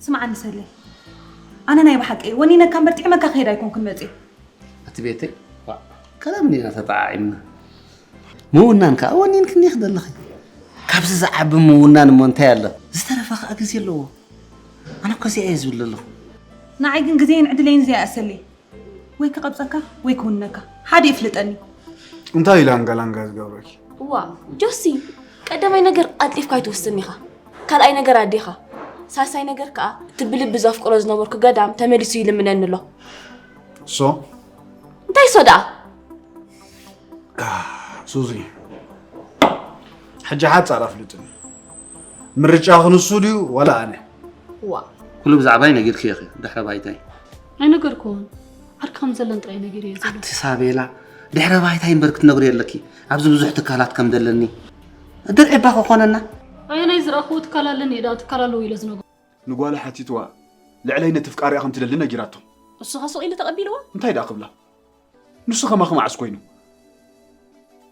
ስምዓኒ ሰለይ፣ ኣነ ናይ ብሓቂ ወኒነካ እምበር ጥዕመካ ክሄድ ኣይኮንኩን መጽየ። ኣቲ ቤተይ፣ ዋእ፣ ቀደም እንዲና ተጠዓዒምና። ምውናን ከኣ ወኒንክኒ ኢኺ ዘለኺ። ካብዚ ዝዓቢ ምውናን እሞ እንታይ ኣሎ? ዝተረፈ ከኣ ግዜ ኣለዎ። ኣነ እኮ እዚኣ እየ ዝብል ዘለኹ። ንዓይ ግን ግዜን ዕድለይን እዚኣ እያ ሰለይ። ወይ ክቐብጸካ ወይ ክውነካ። ሓደ ይፍልጠኒ። እንታይ እዩ ላንጋ ላንጋ ዝገብረኪ? እዋ፣ ጆሲ፣ ቀዳማይ ነገር ቀልጢፍካ ኣይትውስን ኢኻ። ካልኣይ ነገር ኣዴኻ። ሳልሳይ ነገር ከኣ እቲ ብልቢ ዘፍቅሮ ዝነበርኩ ገዳም ተመሊሱ ይልምነኒ ኣሎ። ሶ? እንታይ ሶ ደኣ? ሱዚ፣ ሕጂ ሓጻር ኣፍልጥኒ። ምርጫኺ ንሱ ድዩ ዋላ ኣነ? ዋ። ኩሉ ብዛዕባይ ነጊርኪ ኢኺ፣ ድሕረ ባይታይ። ኣይነገርኩዎን። ዓርኪ ከም ዘለን ጥራይ ነጊረዮ ዘለኹ። ኣቲ ሳቤላ፣ ድሕረ ባይታይ እምበር ክትነግርዮ ኣለኪ። ኣብዚ ብዙሕ ትካላት ከም ዘለኒ። ድርዒ እባ ክኾነና። ኣየናይ ዝረኣኽዎ ትካል ኣለኒ እየ ደኣ ትካል ኣለዎ ኢለ ዝነግሮ። ንጓላ ሓቲትዋ፣ ልዕለይ ነቲ ፍቃሪኣ ከም ትደሊ ነጊራቶ። ንሱ ኸኣ ስቕ ኢሉ ተቐቢልዋ? እንታይ ደኣ ክብላ? ንሱ ከማኺ መዓስ ኮይኑ?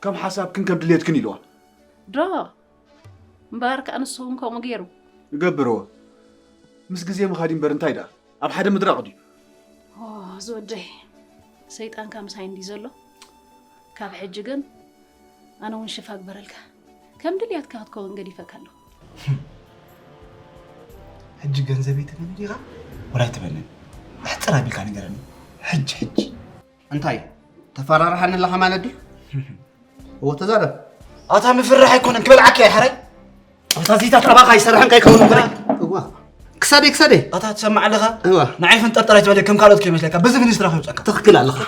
ከም ሓሳብክን ከም ድሌትክን ኢልዋ። ድሮ እምበኣር ከኣ ንሱ እውን ከምኡ ገይሩ። ይገብርዎ። ምስ ግዜ ምኻድ እምበር እንታይ ደኣ? ኣብ ሓደ ምድራቕ ድዩ? ኦ፣ እዚ ወደይ ሰይጣንካ ምሳይ እንድዩ ዘሎ። ካብ ሕጂ ግን ኣነ እውን ሽፋ ግበረልካ። ከም ድልያትካ ክትከውን ገዲፈካ ኣለኹ። ሕጂ ገንዘበይ ትመኒ ዲኻ? ወላ ኣይትመንን። ኣሕጽር ኣቢልካ ንገረኒ። ሕጂ፣ ሕጂ። እንታይ? ተፈራርሓኒ ኣለኻ ማለት ድዩ? እዎ፣ ተዛረብ። ኣታ ምፍርራሕ ኣይኮነን፣ ክበልዓካ እየ፣ ሓራይ። ኣታ ዚታት ኣባኻ ኣይሰርሕን ከይከውን እምበር። እዋ። ክሳደይ፣ ክሳደይ። ኣታ ትሰምዕ ኣለኻ? እዋ። ንዓይ ፈንጠርጠር ኣይትበለይ፣ ከም ካልኦት ከይመስለካ። በዚ ሚኒስትራ ከይውጻካ። ትኽክል ኣለኻ።